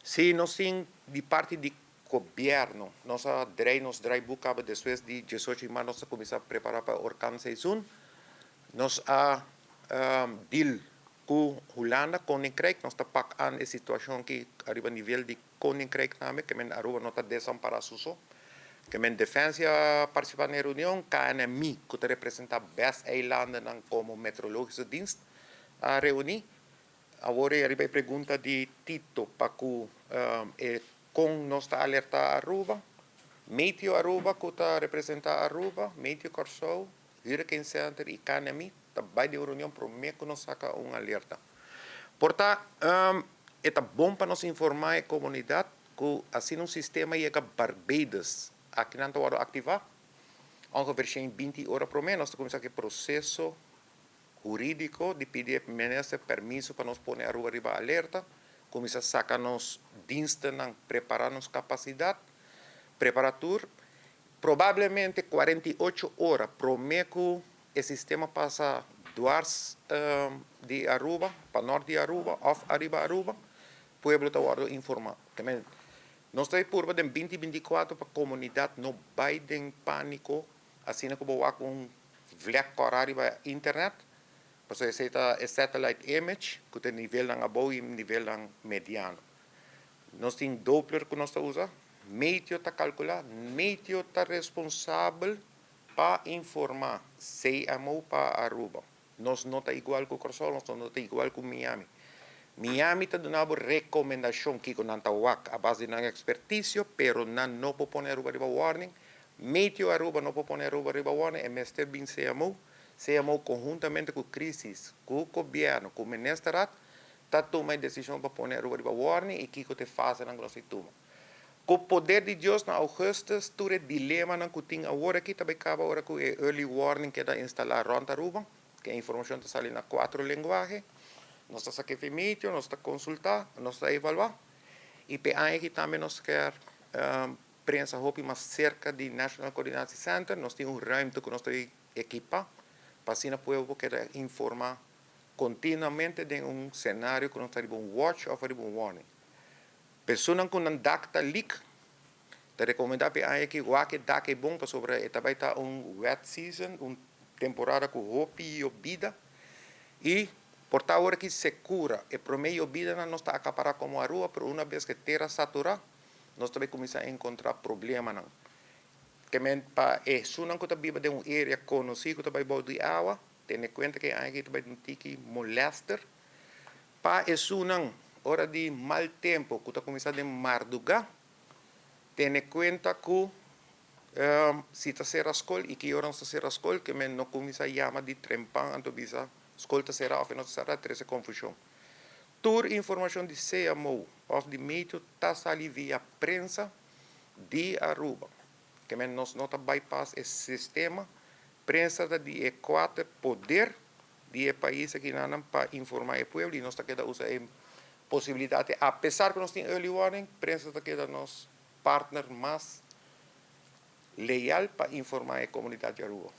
Si nos tin di parti di gobierno, nos a draai nos draaiboek caba despues di 18 di maart. Nos a cuminsa prepara pa orkaan seizoen. Nos a deal cu Hulanda, Koninkrijk, nos ta pak aan e situacion aki ariba nivel di Koninkrijk tambe, kiermen Aruba no ta desampara su so. Kiermen Defensie a participa na e reunion, KNMI, cu ta representa bes eilandennan como meteorologische dienst, a reuni. Awor ariba e pregunta di Tito pa cu e con nos ta alerta Aruba, Meteo Aruba cu ta representa Aruba, Meteo Corsou, Hurricane Center y KNMI ta bay den un reunion prome cu nos saca un alerta. Por ta e ta bon pa nos informa e comunidad cu asina un sistema yega Barbados, aki nan ta wordo activa, ongeveer 120 ora prome nos ta cuminsa cu e proceso huridico di pidi e minister permiso pa nos pone Aruba riba alerta, cuminsa saca nos dienstennan, prepara nos capacidad, prepara tur. Probablemente 48 ora prome cu e sistema pasa dwars di Aruba, pa nort di Aruba of ariba Aruba, pueblo ta wordo informa. Nos ta purba den 2024 pa comunidad no bay den panico, asina cu bo wak un vlek cora riba internet, pasobra esey ta e satellite image, cu ta nivelnan abou y nivelnan mediano. Nos tin Doppler cu nos ta usa, Meteo ta calcula, Meteo ta responsabel pa informa CMO pa Aruba. Nos no ta igual cu Corsou, nos no ta igual cu Miami. Miami ta duna bo recomendacion kico nan ta wak a base di nan experticio, pero nan no por pone Aruba riba warning. Meteo Aruba no por pone Aruba riba warning, e mester bin CMO. CMO conhuntamente cu crisis, cu gobierno, cu ministerraad, ta tuma e decision pa pone Aruba riba warning y kico ta e fasenan cu nos ta tuma. Cu poder di Dios, na augustus tur e dilemanan cu tin awor aki ta bay caba, ora cu e early warning keda instala rond Aruba, cu e informacion ta sali na cuatro lenguahe. Nos ta saca meteo, nos ta consulta, nos ta evalua. Y pe aña aki tambe nos kier prensa hopi mas cerca di National Coordinatie Center. Nos tin un ruimte cu nos ta equipa pa asina pueblo keda informa continuamente den un scenario cu nos ta riba un watch of riba un warning. Personanan cu nan dak ta leak, ta recomenda pe aña aki wak e dak e bon, pasobra e ta bay ta un wet season, un temporada cu hopi yobida y por ta ora aki secura. E prome yobidanan nos ta acapara como Aruba, pero una bes cu tera satura, nos ta bay cuminsa encontra problemanan. Kiermen pa esunnan cu ta biba den un area conoci cu ta bay bou di awa, tene cuenta cu e aña aki ta bay un tiki molester. Pa esunnan ora di mal tempo cu ta cuminsa den marduga, tene cuenta cu si ta cera scol y ki ora nos ta cera scol, kiermen no cuminsa yama di trempan anto bisa scol ta cera of no ta cera, trece confusion. Tur informacion di CMO of di meteo ta sali via prensa di Aruba. Kiermen nos no ta bypass e sistema, prensa ta di e cuater poder di e pais aki nan pa informa e pueblo y nos ta keda usa e posibilidad. Apesar cu nos tin early warning, prensa ta keda nos partner mas leal pa informa e comunidad di Aruba.